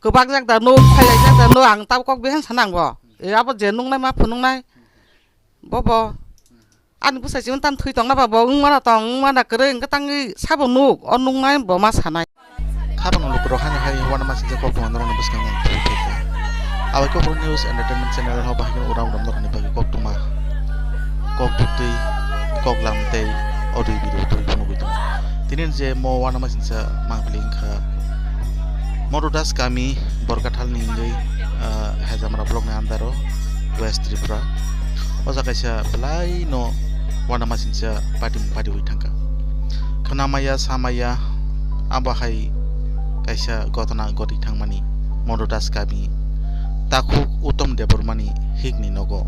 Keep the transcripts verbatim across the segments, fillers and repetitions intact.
Kwbak jak da nuk, phailai jak da nuk, ang tabuk kok behan sana ang bo. E abo je nuknai ma phunuknai. Bo bo. Ani bwsai chini tan thwi tongna ba bo wngmana tong, wngmana kwrwi, hwnkhe tangwi sabo nuk, o nuknai bo ma sanai. Khabangni lukurok haino hai uanamasingcha koktwma norokni bwskango ang philwi phaikha. Abai Kokborok News Entertainment Channel ho bahai kheno uram uram norokni bagwi koktwma kok buktwi, kok lam tei audio video tubui phunugwi tongo. Tini je mo uanamasingcha mangpili wngkha Modu Das kami Borkathalni wngwi, ah, Hejamra blockni under o West Tripura. O jaga kaisa belai no uanamasingcha party, party wi thangkha. Khwnamaya, samaya, abo hai kaisa gotona goti thangmani Mondo Das kami takhuk Uttom Debbarmani hikni nogo.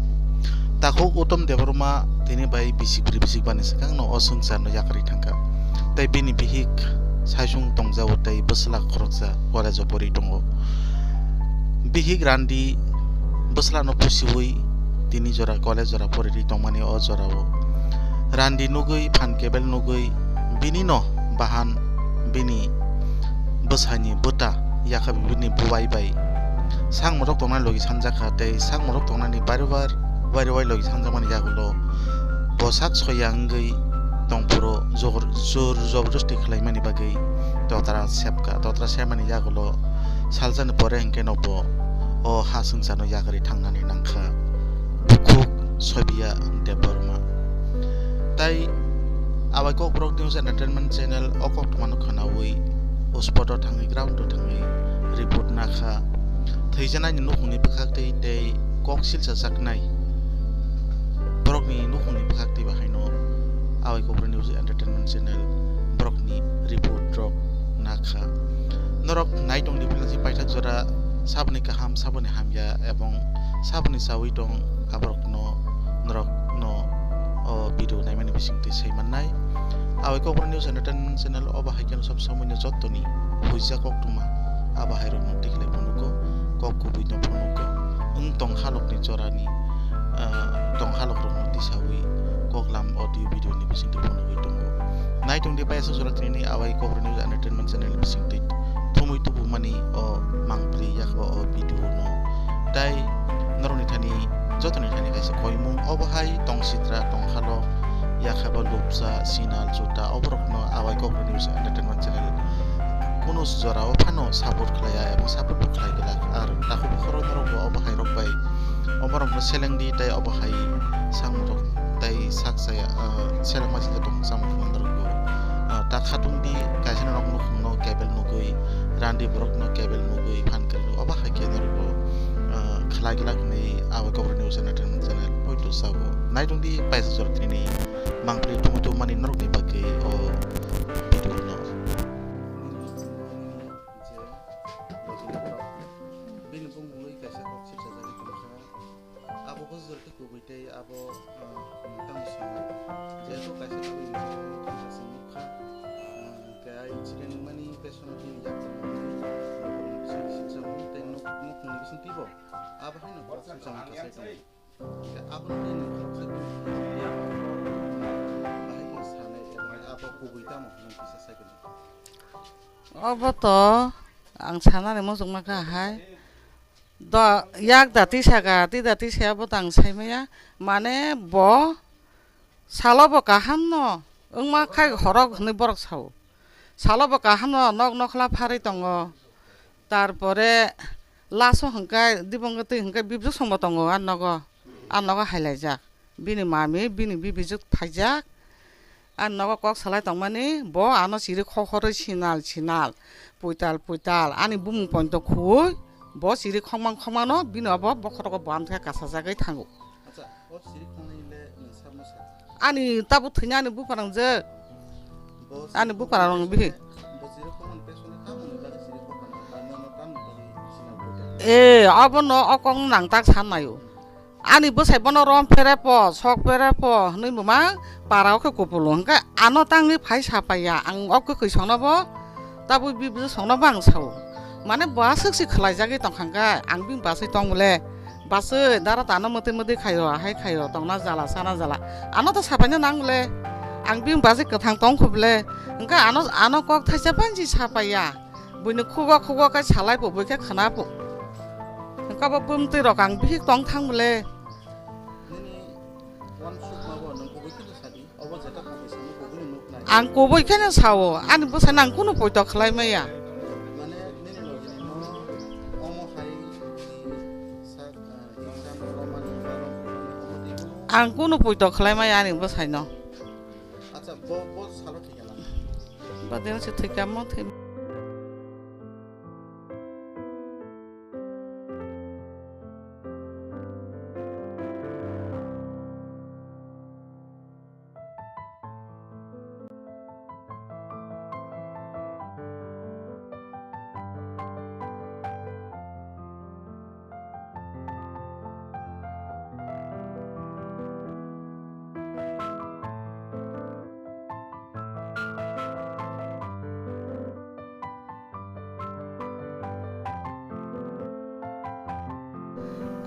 Takhuk Uttom Debbarma tini bai bisik bwrwi bisik bani swkangno o swngcharno yakarwi thangkha. Tei bini bihik saisung tongjago tei bwsla khoroksa college-o pori tongo. Bihik Randi bwslano pusiwi tini jora college jora poriri tongmani o jorao. Randi nugwi phan kebel nugwi bini no bahan bini bwsani bwta yakha bini bubai bai sak morok tongnani logi sanjakha tei sak morok tongnani bari bar bari bai logi sanjakmani yagulo bo sak soya wngwi tongphuru jobor-, jor joborosti khlaimani bagwi totra sepkha. Totra sepmani yagulo salsani pore hwnkhe no bo o ha swngcharno yakarwi thangnani nangkha. Bukhuk Sobiya Debbarma. Tai Abai Kokborok News Entertainment Channel o koktwmano khwnawi, o spot o thangwi, ground o thangwi report nakha. Thwijanaini nukhungni bwkhaktwi tei kok silsa chaknai borokni nukhungni bwkhaktwi bahaino Abai Kokborok News Entertainment Channel borokni report rok nakha. Norok naitongdi, paithak jora saboni kaham, saboni hamya ebong saboni chawi tong aborokno norokno o video naimani bisingtwi sai mannai. Abai Kokborok News Entertainment Channel o bahai kheno sob somoino jottoni huijak koktwma abo hairokno tikhlai phunugo, kok kubuino phunugo, wng tong halokni jorani, ah, tong halokrokno tisawi koklam audio video ni bisingtwi phunugwi tongo. Naitongdi paisa jora tini Abai Kokborok News Entertainment Channel ni bisingtwi thumwi tubumani o mangpili yakba o video no. Tai norokni thani, jotoni thani kaisa koimung, obo hai tong sitra, tong khalok, yakhaba lupsa, sinal, juta, oborokno Abai Kokborok News Entertainment Channel kunu jorao phano support khlaiya ebong support bo khlai glak. Ar takhuk bukhoro norokbo obo hai rok bai oborokno selengdi tei obo hai samung rok tei sak chaya, ah, selengma sita tong samung phano norokbo, ah, ta khatungdi kaisa norok nukhungno kebel nugwi, randi borokno kebel nugwi phan kwrwi obo hai khe norokbo, ah, khlai glak hwnwi Abai Kokborok News Entertainment Channel poito sabo. Naitungdi paisa jora tini mangpili tumu tumu mani norokni bagwi o video no. Bini bumungwi kaisa kok sipsa jagwi tongkha. Abo bwsajwk khe kubui tei abo, ah, tamo sanai. Jehetu kaisa kubui ni tamo se nukha, ah, hwnkhe ai chikeni mani besono bini yak tongmani, sipsa mani tei nuk-, nukhungni bisingtwi bo abo haino kok sipsa mani kasai tongo. Hwnkhe abono tei nukha khe bahai khe sanai abo kubui tamo hwnwi kisa sai khe. Obo to ang sanani muchungma kha hai. Do, yak da tisa ga, tida tisa bo tang sai maya. Mane bo salo bo kaham no wngma khai horok hwnwi borok sao. Salo bo kaham no nok nokhla pharwi tongo. Tarpore laso hwnkhe dibongo twi hwnkhe bibswk songbo tongo a nogo. A nogo hai laijak. Bini mami, bini bibijuk phaijak. Ani nogo kok salai tongmani, bo ano chiri khokhorwi sinal sinal, puital puital, ani bumung pointo khuwi, bo chiri khokmang khokmano, bini obo bokhorogo bo amtwkhe kasajagwi thango. Acha, o chiri khoknai le nwng sabo sa? Ani tabuk thwina ani bupharang je. Bo chiri ani bupharang khoknai bihi. Bo chiri khoknai pesone tamoni bagwi chiri khoknai ba nono tamoni bagwi sinal puital? E, abono o kok nang tak san naio. Ani bwsai bono rom phere po, sok phere po hwnwi bo ma para o khe kupulung. Hwnkhe ano tangwi phai sapaiya, ang o kwkhwi songno bo, tabuk bibswk songno bo ang sao. Mane bo aswk se khwlaijagwi tongkha hwnkhe, ang bini bachwi tong bole, bachwi dara tano mwtwi mwtwi khaio, ahai khaio, tongna jala, sana jala. Ano to sapaina nang bole, ang bini bachwi kwthang tong kho bole, hwnkhe ano, ano kok thaisa banchi sapaiya. Buini khugo khugo khe salai bo, bui khe khna bo. Hwnkhe bo bumtwi rok ang bihik tong thang bole. Nini uansukma bo nwng kubui kheno sadi, obo jeta kubui sani kubui nuk nai. Ang kubui kheno sao, ani bwsai nang kunu poito khlai maya. Mane nini logini no omo hai sa, ah, exam romani, romani, omo twi bo. Ang kunu poito khlai maya ani bwsai no. Acha, bo, bo salo thikya na? Bo dino se thikya mo thik.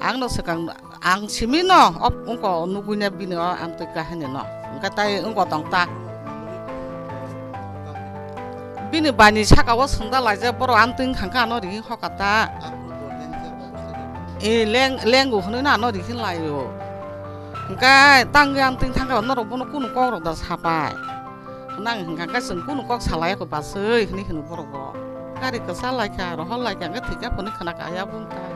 Ang no swkang, ang simi no, op, wngko nugui na bini o amtwi kahini no. Hwnkhe tai wngko tong ta. Bini bani saka o swnda laijak, borok amtwi wngkha khe ano rihik hoka ta. E, leng, lengo hwnwi no ano rihik laio. Hwnkhe tangwi amtwi thangkhe norok bono kunu kok rok da sapai. Nang hwnkha khe chwng kunu kok salai kho baswi hwnwi hwno borok bo. Gari kwchar lai kha, rohor lai kha, hwnkhe thwikha phunwi khwna kha ya bumtha.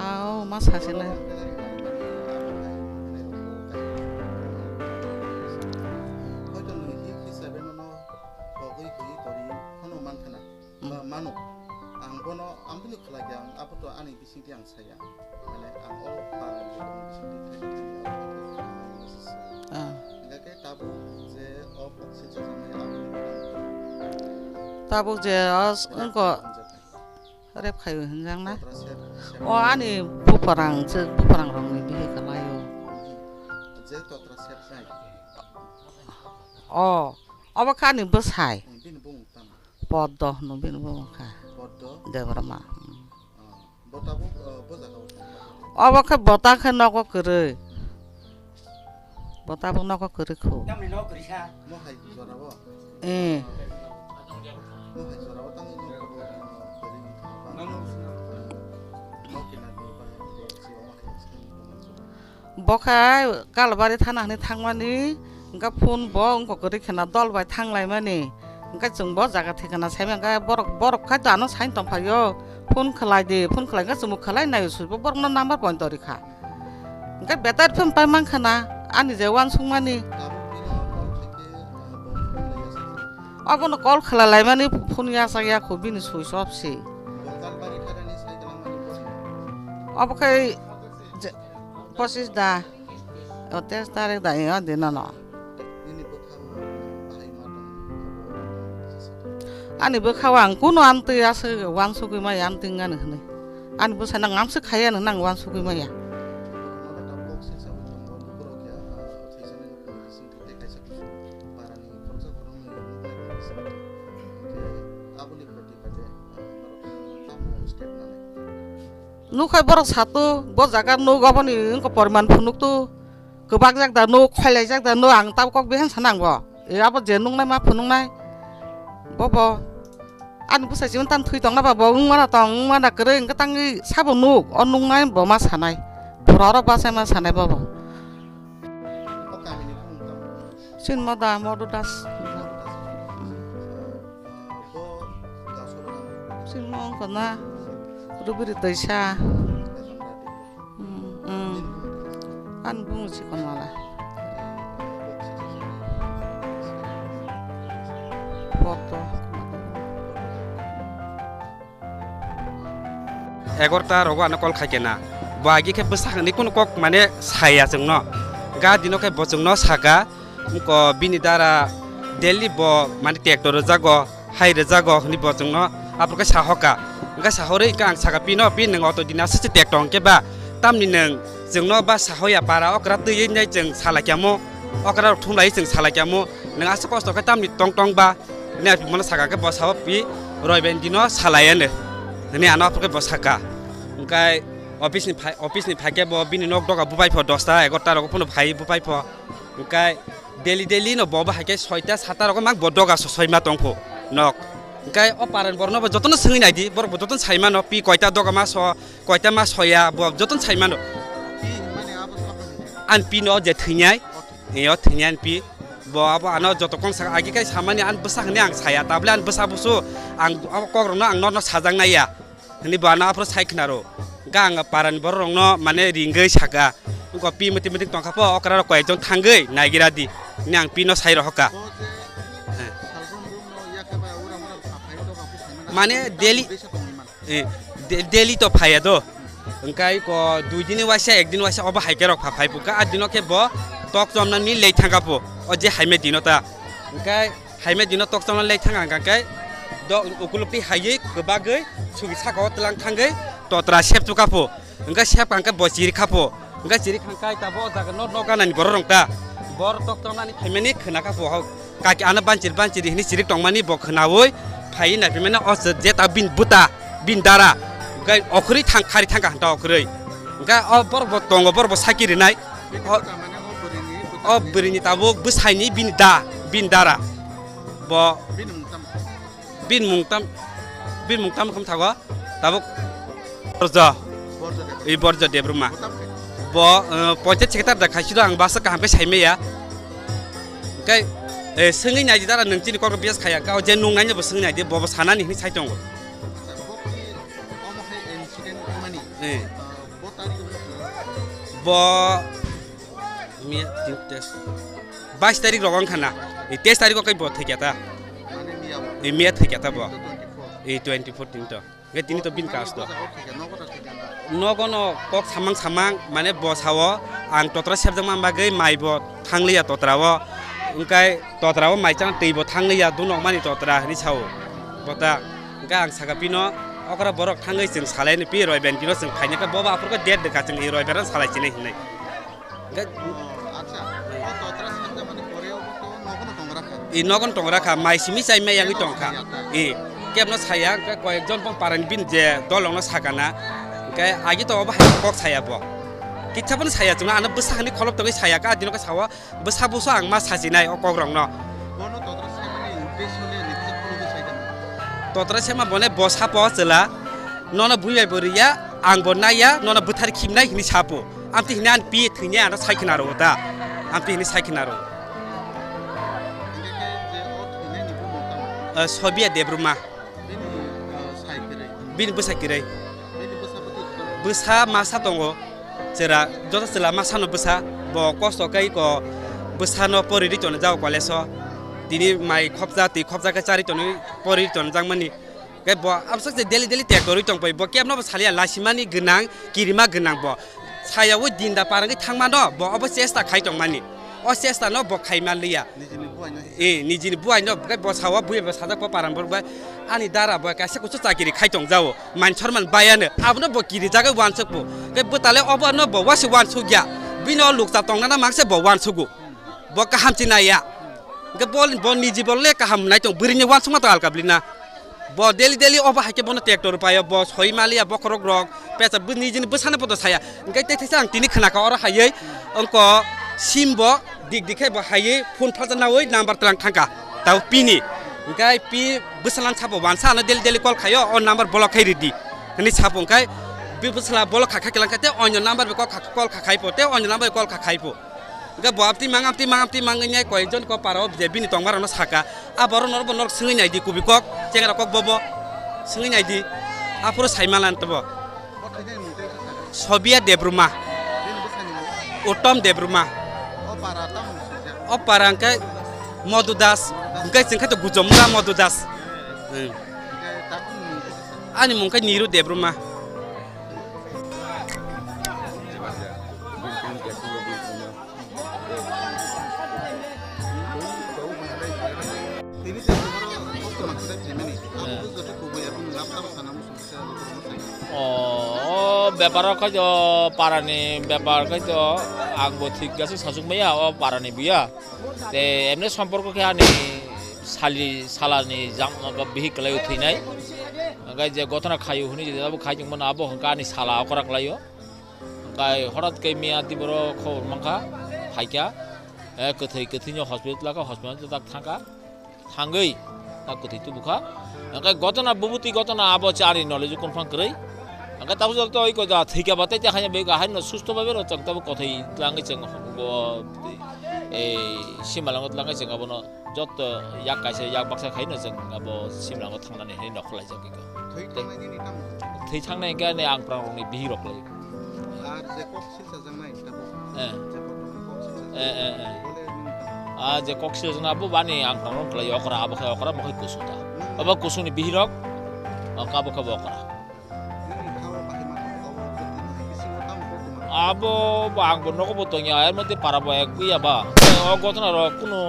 Ao, ma sasinai. Ba mano, ang bono, ang bini khlai khe ang abo to ani bisingtwi ang saya. Mane ang o parani bini bisingtwi thai thai ang abo to khlai mano se sa. Ah. Hingkha khe tabuk je o kok silsa samaya aboni. Tabuk je o s-, wngko rep khaio hinjak na? Totra sep, sep. O ani buparang, je buparang rokni bihik kwlaio. Je totra sep jai. O, obo khe ani bwsai. Bini bumung tamo? Poddo hwno bini bumung kha. Poddo? Debbarma. Hmm. Ah, bo tabuk, ah, bo jaga o tong? Obo khe bota khe nogo kwrwi. Bo tabuk nogo kwrwi khu. Tamni nogo kwrwi kha? Mo hai jora bo? Eh. Mo hai jora bo tangwi nogo kwrwi kha ba? Nogo kinarni ba, bo si omo hai. Bo khe Kalabari thana hwnwi thangmani, hwnkhe phone bo wngkok kwrwi kheno dol bai thang laimani. Hwnkhe chwng bo jaga thikana saimani, hwnkhe borok, borok khai to ano saini tong phaio, phone khlai di, phone khlai hwnkhe chwngbo khlai naio, swibo borokno number point rikha. Hwnkhe battery phone pai mankha na, ani je uansukmani. Abono call khlai laimani, phone yachak ya kho, bini switch off se. Obo khe je, pochis da, o teis tarik da, o dino no. Ani bwkha o ang kunu amtwi aswk uansugwi maya, amtwi wngani hwnwi. Ani bwsai nang amswk khaiya nang, nang uansugwi maya. Nukhai borok sato, bo jaga nuk oboni wngkha poriman phunukto. Kwbakjak da nuk, khoilaijak da nuk, ang tabuk kok behan sana ang bo. E abo je nuknai ma phunuknai. Bobo. Ani bwsai chini tang thwi tongna ba bo wngmana tong, wngmana kwrwi hwnkhe tangwi sabo nuk, o nuknai bo ma sanai. Phura oro bachai ma sanai bobo. Chini moda Modu Das. Chini mo wngkha na Rubiri Toisa. Hmm, hmm. Ani bumung chikon wala. Poto. Egarota rogo ano call khaikhe na. Bo agi khe bwsakni kunu kok mane saya chwngno. Ga dino khe bo chwngno saka, wngko bini dara daily bo mane tractor rwjago, hai rwjago hwnwi bo chwngno aphuru khe sahoka. Hwnkhe sahorwi hwnkhe ang saka, "Pino, pin nwng auto dina aswk se tractor hwnkhe ba? Tamni nwng chwngno ba sahoya para okra twiwi nai chwng salai kyamo, okra rok thumlaiwi chwng salai kyamo, nwng aswk kosto khe tamni tong tong ba?" Hwnwi ang pimono saka khe bo sao, "Pi, roiben dino salai anw," hwnwi ano aphuru khe bo saka. Hwnkhe Office ni phai, office ni phaikhe bo bini nok doga bubaipho dosta egarota rogo phano phai bubaipho. Hwnkhe daily daily no bo bo haikhe soita sata rogo mang bo doga so-, soima tongpho nok. Hwnkhe o parani borokno bo jotono swngwi naidi, borok bo jotono saimano, pi koita doga ma so, koita ma soya, bo jotono saimano. Pi hwnmani abo sabo hwnka. Ani pi no je thwinai, o thwinai ani pi. Bo abo ano joto kong saka agi kai samani ani bwsa hwnwi ang saya, tabole ani bwsa busu ang abo kokrokno ang norno sajak naiya. Hwnwi bo ano aphuru sai khna rw. Hwnkhe ang parani borok rokno mane ringwi saka. Wngkha pi mwtwi mwtwi tongkha pho okra rok koi ekjon thangwi naigira di. Hwnwi ang pi no sai rohor kha. Bo je He. Salbrum brum no yakhe bai ura mura pha phai doga phu sai mano. Mane daily, eh, de-, daily to phaiya do. Hwnkhe ko dui dini waisa ek din waisa obo hai khe rok pha phai phu kha. A dino khe bo tok chomnani lei thangkha phu. O je haime dino ta. Hwnkhe Haime dino tok chomna lei thang ang khe do ukulukti haiwi kwbagwi sugi saka o tlang thangwi totra sep chuka pho. Hwnkhe sep kha hwnkhe bo chiri kha pho. Hwnkhe chiri kha hwnkhe tabuk o jaga no, no ganani borok rok ta. Bor tok chomnani phaimani khwna kha pho. Kaki ano banchir banchir hwnwi chirik tongmani bo khwnawi phaiwi naiphimani o je ta bini bwta bini dara. Hwnkhe okhorwi thang khari thang kha hwnta okhorwi. Hwnkhe o borok bo tongo borok bo saki rinai. O, o bwrwini tabuk bwsaini bini da, bini dara. Bo bini mung tam, bini mung tam, bini mung tam wngkha thago. Tabuk Borjo. Borjo Debbarma. I Borjo Debbarma. Bo tam khe? Bo, eh, panchayat secretary da khaisi do ang basa kaham khe saimaya. Hwnkhe, eh, swngwi naidi dara nwng chini kok bias khaya. Ka o je nung naino bo swngwi naidi, bo bo sanani hwnwi sai tongo. Acha, bo ki omo hai incident wngmani? Eh. Ah, bo tarikh wngkha? Bo Miya tin test. Bais tarik rok wngkha na. Ei test tarik o kai bo thwikya ta. Mane miya bo? Ei miya thwikya ta bo. Twenty four. Ei twenty four tin to. Hwnkhe tini to bin kas to. Nogo thwikya, nogo thwikya na. Nogo no kok samang samang mane bo sao ang totra sebjakma bagwi mai bo thangliya totra o. Wngkai totra o mai chang twi bo thangliya dunok mani totra hwnwi sao. Bota. Hwnkhe ang saka pino okra borok thangwi chwng salai ni pi roi ben kino chwng phaini khe bo ba aphuru khe date dwkha chwng ei roi ben salai chini hwnwi. Hwnkhe, oh, acha. O totra sanjamani pore obo to nogono tongra kha. I nogon tongra kha, mai simi chai mai yangwi tongkha. Nogono saya ta. I kebno saya, hwnkhe koyekjon bong parani bin je dolongno sakana. Hwnkhe agi to obo hai kok saya bo. Kitsa bono saya chwngno ano bwsa hani kholop tongwi saya ka, adino khe sao bwsa buso ang ma sajinai o kokrokno. Bono totra saimani uddesyo le nini kisa phunugwi sai kha. Totra saima bone bo sapo chwla, nono bui bai bo riya, ang bo naiya, nono bwthar khimnai hini sapo. Amtwi hini ani pi thwini ano sai khna rw ta. Amtwi hini sai khna rw. Hingke khe je o thwinani bumung tamo? Eh, Sobia Debbarma. Bini, eh, sai kwrwi? Bini bwsa kwrwi. Bini bwsa bwtwi kwrwi? Bwsa masa tongo. Chwra, joto chwla masano bwsa. Bo kosto khe ko bwsano pori ri tonjak college o. Tini mai khopja, twi khopja khe chari tonwi pori tonjakmani. Khe bo abswk se daily daily tek torwi tong pai. Bo kebno bo salia lasimani gwnang, kirima gwnang bo. Sayawi dinda parangwi thangmano bo obo chesta khai tongmani. O chesta no bo khai manliya. Nijini buai no. Eh, nijini buai no khe bo sawa buai bo sajak bo parang borok bai. Ani dara bo kaisa kuchu chakiri khai tong jao. Man sorman bayano. Abono bo kiri jagai wansuk bo. Khe bwtale obo no bo wasi wansuk ya. Bino lukcha tongnana mangse bo wansugo. Bo kaham chinaiya. Hwnkhe bo, bo niji bo le kaham nai tong, bwrwini wansukma tong alka bwrwina. Bo daily daily obo hai khe bono tractor rw paio, bo soi maliya bokhorok rok, pecha bw-, nijini bwsano podo saya. Hwnkhe tei theisa ang tini khwnakha oro haiwi, wngko sim bo dik dik khe bo haiwi phone phalsa nawi number twlang thangkha. Tabo pini. Hwnkhe pi bwsala sabo wansa ano daily daily call khaio, o number block khai ridi. Hwnwi sapo hwnkhe bw-, bwsala block kha kha kilang kha tei onyo number bai call kha, call kha khai po, tei onyo number bai call kha khai po. Hwnkhe bo amtwi mang, amtwi mang, amtwi mang wngya koyekjon ko para o je bini tongma rokno saka. A borok norok bo norok swngwi naidi kubui kok, chengra kok bobo. Swngwi naidi. Aphuru sai manlan tabo. Sobia Debbarma. Uttom Debbarma. O para hwnkhe Modu Das. Hwnkhe chwng khe to Gujomura Modu Das. Hmm. Ani mung khe Niru Debbarma. Tini je tomorrow kosto ma khe phaimani, abo joto kubui abo nwng abo tamo sana muchung kisa abo kwrwngma sai. O, o bepar o khe to, parani bepar khe to, ang bo thik khe sachuk maya, o parani buya. Te emne somporko khe ani sali, salani jam, bihik kwlai o thwinai. Hwnkhe je gotona khaio hwnwi je abo khai tongmano abo hwnkhe ani sala okra kwlaio. Ai, horat khe miya tiboro khobor mankha, phaikha, eh, kwthwi, kwthwino hospital lakha, hospital tak thangkha, thangwi tak kwthwi tubukha. Hwnkhe gotona, bubutwi gotona abo chari knowledge confirm kwrwi. Hwnkhe tabuk jora to oi ko da thwikha ba tei ta haino bai haino susto babe rw chwng tabuk kothai tlangwi chwng bo, ei, simalango tlangwi chwng abono. Jotto yak kaisa yak baksa khaino chwng abo Simrango thangnani hinwi nokhorlaijak iko. Thwi thangnai nini tamo? Thwi thangnai hwnkhe ani ang prangrokni bihik rok lai. Ar je kok silsa jangnai tamo? Eh. Je kok, kok silsa Eh, eh, eh. Bole nini tamo? Ah, je kok silsa jana abo bani ang prangrok khlai okra, abo khai okra, mo khai kusu ta. Hmm. Abo kusuni bihik rok, oh, kabo kabo okra. Abo bo ang bo nogo bo tongya, er mate para bo ek ya ba. O gotona rok kuno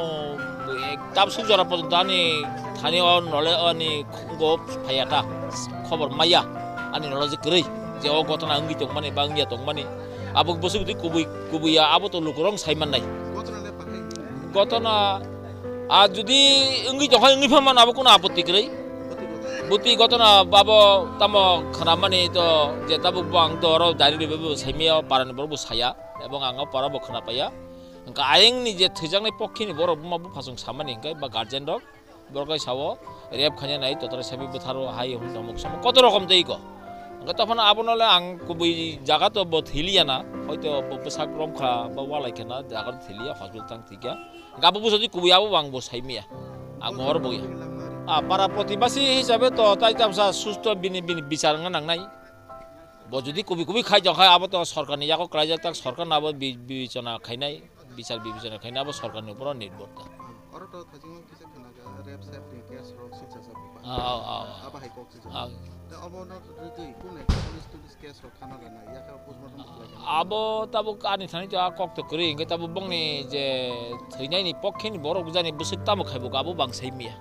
ek tabsuk jora porjonto ani thani o nole ani khungo phaya ta khobor maya ani nole je kwrwi je o gotona wngwi tongmani ba wngya tongmani. Abo bwswk twi kubui kubui ya abo to lukurok sai mannai. Gotona A judi wngwi tongkha, wngwi pha mano, abo kuno apotti kwrwi. Buti gotona babo tamo khnamani to je tabuk bo ang to oro direct rwui bo saimaya, parani borok bo saya, ebong ang o para bo khna paiya. Hwnkha ayengni je thwijaknai pokkini borok buma buphasong samani hwnkhe ba guardian rok, borok kai sao, rape khaina nai, totara sabi bwtharo hai hwn tongmung samung kotor rokom tei ko. Hwnkhe tophano abono le ang kubui jaga to bo thwiliya na, hoito bo bwsak romkha ba walai khana jaga to thwiliya, hospital tang thwikha. Gabo busa di kubui abo bang bo saimaya. Ang hor bo ya. Ah, para protibasi hisabe to tai tamsa susto bini, bini bichar wngna nangnai. Bo jodi kubui kubui khai jokha abo to sorkarni yago klaijak tak sorkarno abo bi-, bibechona khainai, bichar bibechona khainai abo sorkarni uporo nirbhor ta. Oro to thajingo kisa khana ga rape sape ni case rok sijak jak ba. Ah, ah, ah, ah. Abo hai kok sijak. Ah. Da obo no rwtwi kune police tulis case rok khana rwnai, yakha postmortem khlai kha. Abo tabuk ani thani to a kok to kwrwi, hwnkhe tabuk bongni je thwinaini pokkeni borok jani bwswk tamo khai bo abo bang sai miya.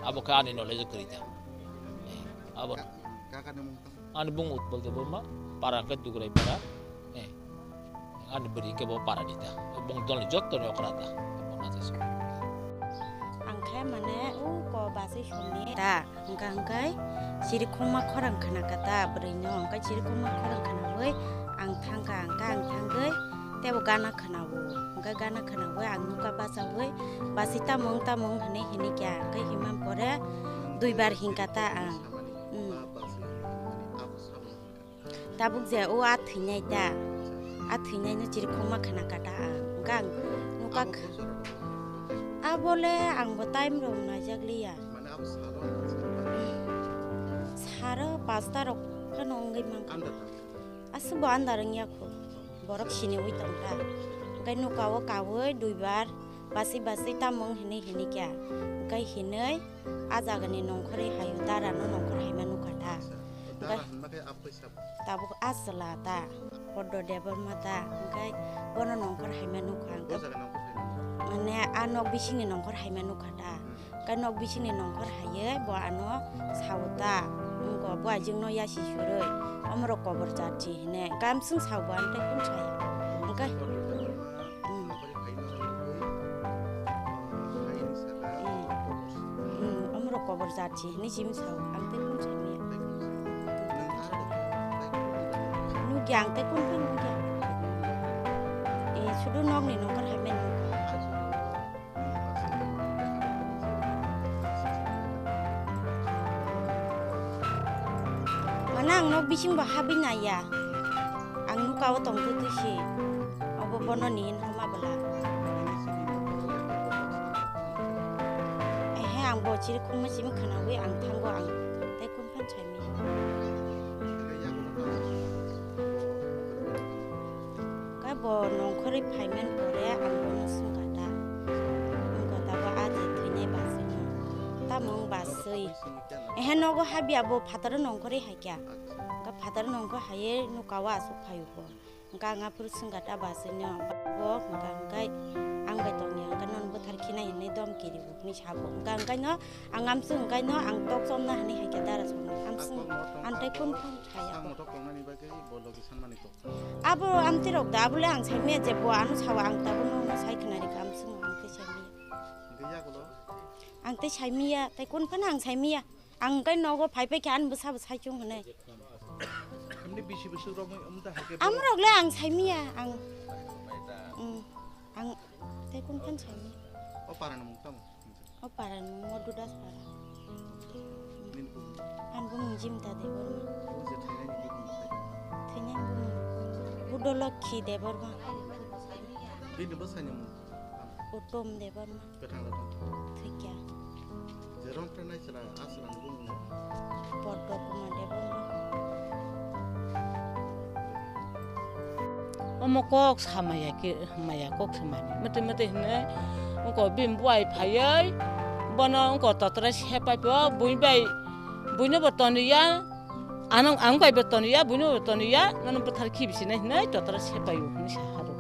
Abo khe ani knowledge kwrwi da. Abo. Ka-, kakani mung tang? Ani bung Utpal Debbarma, para khe Dugrai para. Eh. Ani bwrwi khe bo para ni ta. Bung dol ni jotto ni okra ta. Bo na jasa. Ang khe mane u ko basui songni ta. Hwnkha hwnkhe chirikhokma khorang khna kha ta bwrwino, hwnkhe chirikhokma khorang khnaui ang thangkha, hwnkhe ang thangwi teibo gana khna-o, hwnkhe gana khnaui ang nukha bachaui, "Basi tamung, tamung," hinui hinikya, hwnkhe himani pore duibar hinkha ta ang. Hmm. Tabuk je o a thwinai ta, a thwinai no chirikhokma khna kha ta ang. Hwnkhe ang nukha kha, abo le ang bo time rok naijak liya. Saro pasta rok phano wngwi mankha. Aswk bo andar wngya kho. Borok siniui tongkha. Hwnkhe nukha o kaui duibar basi basi tamung hinui hinikya. Hwnkhe hinui a jagani nongkhorwi haio, dara no nongkhor haima nukha ta. Hwnkhe Tabuk a chwla ta, Poddo Debbarma ta, hwnkhe bono nongkhor haima nukha, hwnkhe mane a nok bisingni nongkhor haima nukha ta, hwnkhe nok bisingni nongkhor haiwi bo ano sao ta, wngkha bo ajikno yasi surwi, omorok kobor jarchi hinwi, hwnkhe amswng sao bo ano tei kung saya, hwnkhe. Hmm. Hmm, omorok kobor jarchi hinui simi sao, ang tei kung saimaya. Nukya, ang tei kung khe nukya. Eh, sudu nokni nongkhor hai mani nukha. Mane ang nok bising bo habwi naiya. Ang nuka o tong twi twi si. Obo bono ni hwnma bwla. Ehe, ang bo chiri khungma simi khwnawi ang thango, ang tei kun phan saimaya. Khe bo nongkhorwi phaiman pore ang bono swngkha ta. Wngkha ta bo a je thwinai baswino. Tamo wng baswi. Ehe, nogo habya bo phataro nongkhorwi haikya. Wngkha phataro nongkhor haiwi nuka o aswk phaio bo. Wngkha ang aphuru swngkha ta baswino. Bo wngkha hwnkhe ang bai tongya, wngkha nono bwthar khinai hinwi domki rwo hinwi sabo. Wngkha hwnkhe no ang amswk hwnkhe no ang tok chomna hinwi haikya dara chomna. Amswk ang tei kun phang saya. Ang mothok tongnani bagwi bo logi sanmani tok. Abo amtwi rok da, abo le ang saimaya je bo ano sao, ang tabuk no, no sai khna rikha, amswk ang tei saimaya. Hwnkhe yagulo? Ang tei saimaya, tei kun phano ang saimaya. Ang kai nogo phai phai khe ani bwsa bo sai chwng hwnwi. Ni bisi bisi romwi umta hake bo. Amrok le ang saimiya, ang. Bai ta. Mm, ang tei kun khan saimiya. O para ni mung tamo? O para ni mung Modu Das para. Nini bumung? Ang bumung Jimta Debbarma. O je thainai ni bumung sai. Thainai bumung Budolokhi Debbarma. Bini bwsai ni mung? Uttom Debbarma. Kwthang rok. Thwikya. Je rom prenai chwla a chwla ni bumung no? Poddo Kumar Debbarma. Omo kok sa maya khe, maya kok se mani. Mwtwi mwtwi hinwi wngko bini buai phaiwi bono wngko totra sepai pho, buini bai, buino bo tonwi ya, ano ang bai bo tonwi ya, buino bo tonwi ya, nono bwthar khibi sinai hinwi totra sepai o hinwi sa haro.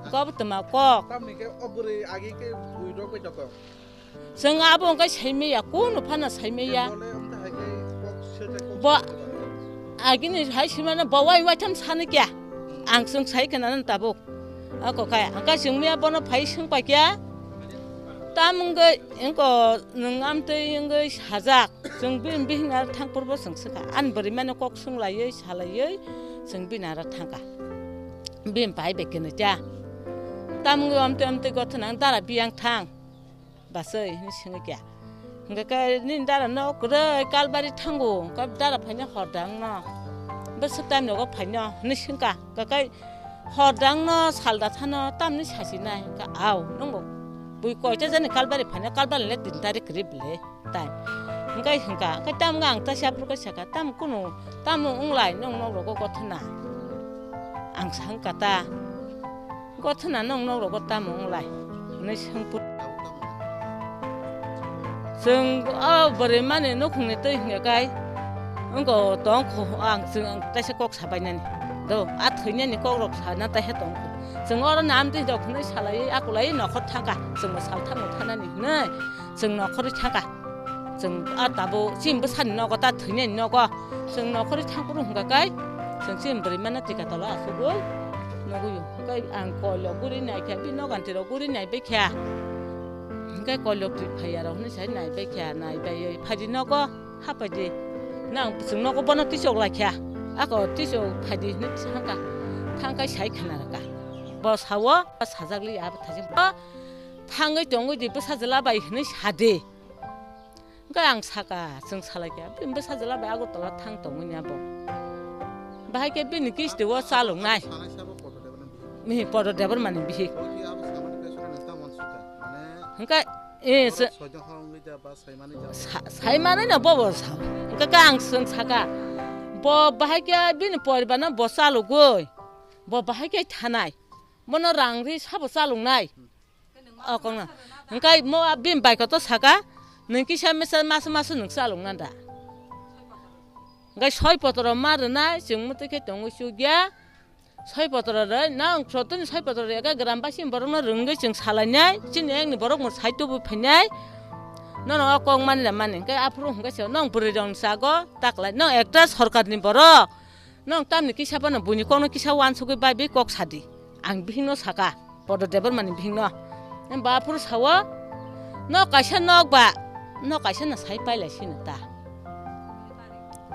Wngko bo twma kok. Tamni khe o bwrwi agi khe bui rok bai toko. Chwng abo wngkha saimaya, kunu phano saimaya. Bo agini hai simano bo wai waitham sani kya. Ang chwng sai khna nang tabuk. Ako kaya, angka chwng miya bono phai swng pa kya. Tam wngwi, wngko nwng amtwi wngwi sajak. Chwng bini bihik nara thang purbo chwng swkha. An bwrwi mano kok swng laiwi, sa laiwi, chwng bini nara thangkha. Bini pai bai keno kya. Tam wngwi amtwi amtwi gotho nang dara biyang thang. Basai, hini singwi kya. Hingke kai nini dara no kwrwi kalbari thango, kai dara phaina hordang no. Bwswk time rogo phaino, hini singka, kakai hordang no salda thano tamni sasinai, ka au, nungo. Bui koita jani kalbari phaina, kalbari le tin tarik kwrwi bwle, tai. Hingkai hingka, kai tam wngka ang ta siya phuru kai saka, tam kunu, tam wng lai, nung nok rogo gothona. Ang sangka ta. Gothona nong nok rogo tamo wng lai? Hwnwi swng phuru. Chwng o bwrwi mani nukhungni twi hwnkhe kai wngko tong kho, ang chwng taisa kok sabainani. Do, a thwinani kok rok sana taisa tong kho. Chwng oro nam twi rok hwnwi salaiwi akulaiwi nokhor thangkha. Chwngbo sal thangno thanani hwnwi chwng nokhorwi thangkha. Chwng a tabuk chini bwsani nogo ta thwinani nogo. Chwng nokhorwi thangphuru hwnkha kai, chwng chini bwrwi mano tika tola asugwi nugwi. Hwnkhe ang koilok guri naikha, bini nogantirok guri naibaikha. Hwnkhe koilok twi phaiya rok hwnwi sai naibaikha, naibaiwi phaidi nogo, haphaidi. Nang chwng nogo bono tisok laikha. Ako tisok phaidi hwnwi thangkha. Thangkhe sai khna rwkha. Bo sao, sajak li abo thajak. Bo thangwi tongwi di bwsa jwla bai hwnwi sadi. Hwnkhe ang saka, chwng salai kha, bini bwsa jwla bai Agartala thang tongwi nya bo. Bahai khe bini kisti o chaloknai. Sanai sabo Poto Debbarma ni bihik. Mihi Poto Debbarma ni bihik. Bo ki abo samani pesore nang tamo sukha. Mane hwnkhe, eh, oro se soijon hor wngwi ja ba saimani ja. Sa-, saimanai no bo bo sa. Hwnkhe khe ang chwng saka, bo bahai khe bini poribar no bo chalogwi, bo bahai khe thanai. Bono rang ri sabo chaloknai. O kongna. Hwnkhe mo a bini bai koto saka, nwng kisa mesa masu masu nwng chalokna da. Hwnkhe soi potro ma rwnai, chwng mwtwi khe tongwi chukya. Soi potro rw, nang sotoni soi potro rw, eke gram basi borokno rwngwi chwng salainai, chini ekni borok mo sai tubu phainai. Nono o kok mani da mani, hwnkhe aphuru hwnkhe se nong bwrwi rokni sago taklai, nong ekta sorkarni borok. Nong tamni kisa phano buini kokno kisa uansugwi bai bai kok sadi. Ang bihikno saka, Poto Debbarma ni bihikno. Ba aphuru sao, nok kaisa nok ba, nok kaisa no sai pailai sino ta.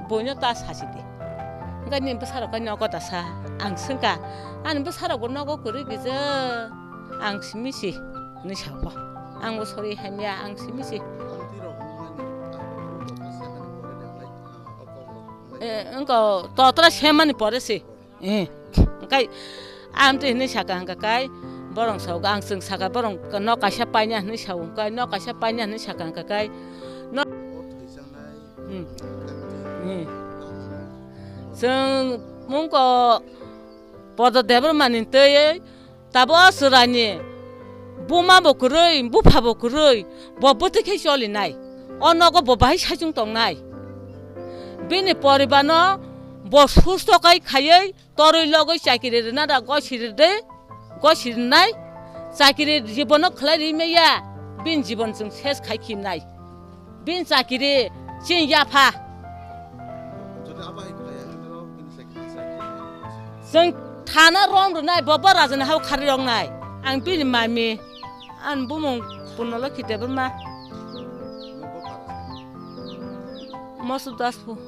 Buino ta sasi di. Hwnkhe nini bwsarok kai nogo da sa, ang swngkha. Ani bwsarokbo nogo kwrwi gija, ang simi si, hwnwi sao. Angbo sori hamya, ang simi si. Eh, wngkha totra semani pore se. Eh, kai, amtwi hinwi saka hwnkha kai, borong sao, ang chwng saka, borong no kaisa paina hinwi sao, kai no kaisa paina hinwi saka hwnkha kai, no. Hmm. Hmm. Chwng mungko Poto Debbarma ni twi Tabo o chwraini buma bo kwrwi, bupha bo kwrwi, bo bwtwi khe cholinai. O nogo bo bahai saichung tongnai. Bini poribarno bo susto kai khaiwi torwi logwi chakiri rwna da gosi rwdi, gosi rwnai. Chakiri jibono khlai ri maya, bini jibon chwng ses khai khimnai. Bini chakiri chini yapha. Jodi abo hai khlai, ang norok bini chakiri chakiri. Chwng thana rom rwnai, bo bo rajani hao kharwi roknai. Ang bini mami, ani bumung Purnalokhi Debbarma. Nwng bo para sa? Mosu Daspur.